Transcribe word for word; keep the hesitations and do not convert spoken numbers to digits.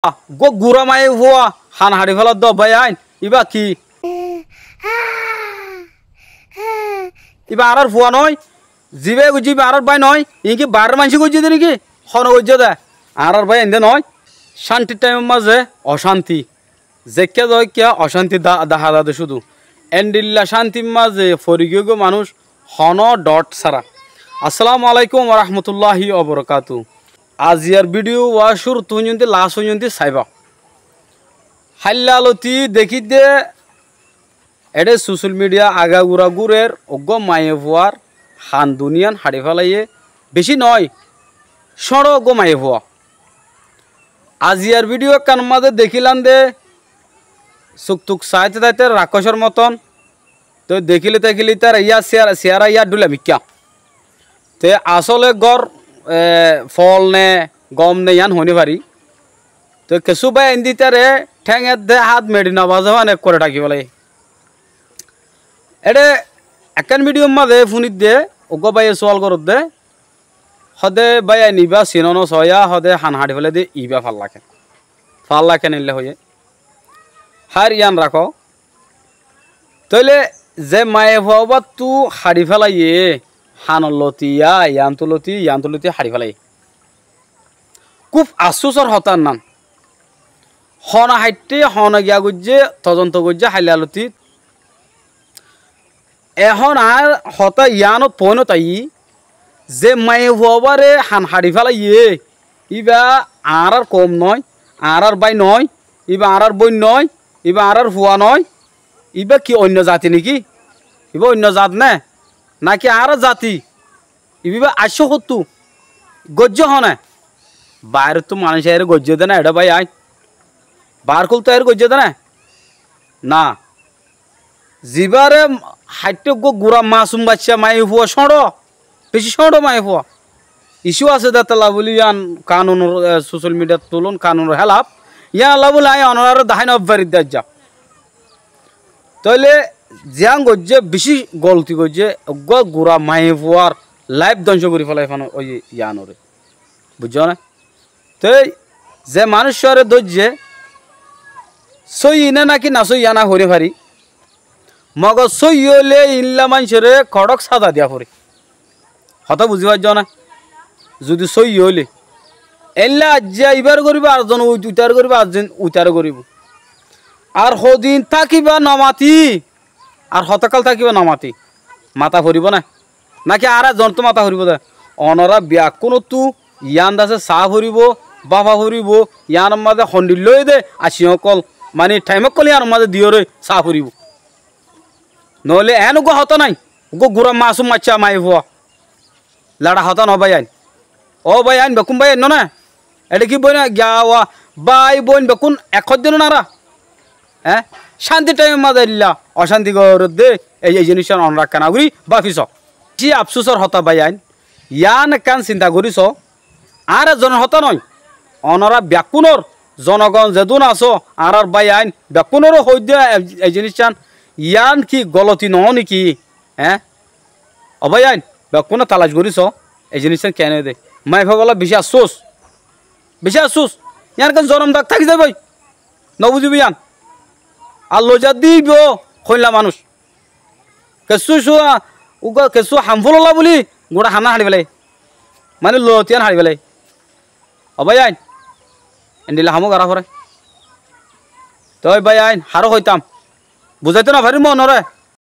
Uggúa gura maiyafua han haçi féladde bái ain, íba ki? Íba añárár fua noó, zibá goijjé íba añárár bái noó, iín ki baáror maincé goijjé dé néki? Hone goijjé dé? Añárár bái ain dé noó. Cántir thaimor mazé ocánti, zeikká zoóikka ocánti dahá za dé cúdu. Endilla cántir mazé fori giyói goi manúic honó dhoót sára. Assalamu alaikum warahmatulláhi wabarakátuhu. Aziyar bídiyo wá cúruttu foijjonto las foijjonto saibá. Háilla loti dekí dé, eçé sosiyal midhiya agagura gúrer uggúa maiyafuar han duníyan haçi félaiyé, bicí noó, cóñço uggúa maiyafua. Aziyar bídiyo ekkánor mazé dekílam dé, suk tuk saáite saáite rakkácor moton. Toi dekíle tekíle ítara yá siyára, siyára yá dhúla mikká. Te asóle gór, e, fool ne, gom ne, yián hoói nofarí. Toi kessú bái ain dé ítare théng edde hát meçi nobazé fán ekkuare dhaki félaiyé. Eçé ekkán bídiyor mazé fúnidde, uggúa báiye suwal goródde, hóde bái ain ibá sinó no soóya, hóde han haçi félaiyé dé ibá falla ken. Falla ken eilla hoiyé. Hár yián rakó. Tóile ze maiyafua óbattu haçi félaiyé, hanor loti yá, yiántu loti, yiántu loti haçi félaiyé. Kúb afsúsor hotá nan. Hone haiththé, hone giya goijjé, todonto goijjé, háilla lotit. Ehón añár hotá yiánot foóinot aiyí, ze maiyafua óbare han haçi félaiyé, íba añárár koum noó, añárár bái noó, íba añárár bóin noó, íba añárár fua noó, íba ki oinno zati néki? Íba oinno zat né? Náki añárár zati? Ibá aiccé hottú? Goijjé hone? Bairottú manúic aiyóre goijjé dé ná eçé bái ain? Bair kúltu aiyóre goijjé dé ná? Ná. Zibáre haiththé uggúa gura masum baiccá maiyafua cóñço, bicí cóñço maiyafua. Icú asé dé tolla bóli yián kanunor, e, sosiyal midhiyat tulón kanunor hélaf. Yiánolla bóli aññí onoráre dahái nofaridde aijja. Tóile ziyán goijjé, bicí golti goijjé, uggúa gura maiyafuar laif dóngco gorí félai fán óiye yiánoré. Buijjó né? Toi ze manúiccúare dóijje, sóiyi né náki nosóiyi yián aññí hoói nofarí. Mogor sóiyi óile iínlla maincóre kodhók sáza diya foré. Hotá buzí faijjó né? Zudi sóiyi óile. Eéinlla aijja ibáre goríbou, ar zon uit-, uitaré goríbou, ar zon uitaré goríbou. Ar hodin tákiba nomati, ar hotákkal tákiba nomati. Mata foribóu né? Náki añára zonottú mata foribóu dé? Onorá bekkúnottú yián dase saá foribóu, báfa foribóu, yiánor mazé hondhil lóiye dé, aiccé ókkol, mani thaim ókkol yiánor mazé diyóre saá foribóu. Noóile eén uggúa hotá nái, uggúa gura masum baiccá maiyafua. Leça hotá noó bái ain. Ó bái ain, bekkún bái ain noó né? Eçé ki bóin giya wa, bái bóin bekkún ek hoiddé noó añára? Eé? Cántir thaimor mazé eilla ocánti goródde, ei, ei ziníccán onorá keéngorí báfi soó. Bicí afsúsor hotá bái ain. Yián ekkán sinta gorí soó. Añár ezzonor hotá noó. Onorá bekkúnor, zonogon zedún asó, añárár bái ain, bekkúnoré hoóidde e, e ziníccán, yián ki goloti noó néki? Eé? Ó bái ain, bekkúne talac gorí soó, e ziníccán keén óiye dé. Maiyafua bolla bicí afsús. Bicí afsús. Yián ekkán zonom dag táki zaibói. Nobuzibóu yián. Ar loizadde íba hoilla manúic. Kessú cúa, uggúa kessú hamfúlolla bóli, gura hanan haçi félai. Mani lotiyán haçi félai. Ó bái ain, endilla ham gorá foré. Toi bái ain, haró hoitám. Buzáito nofarír monoré.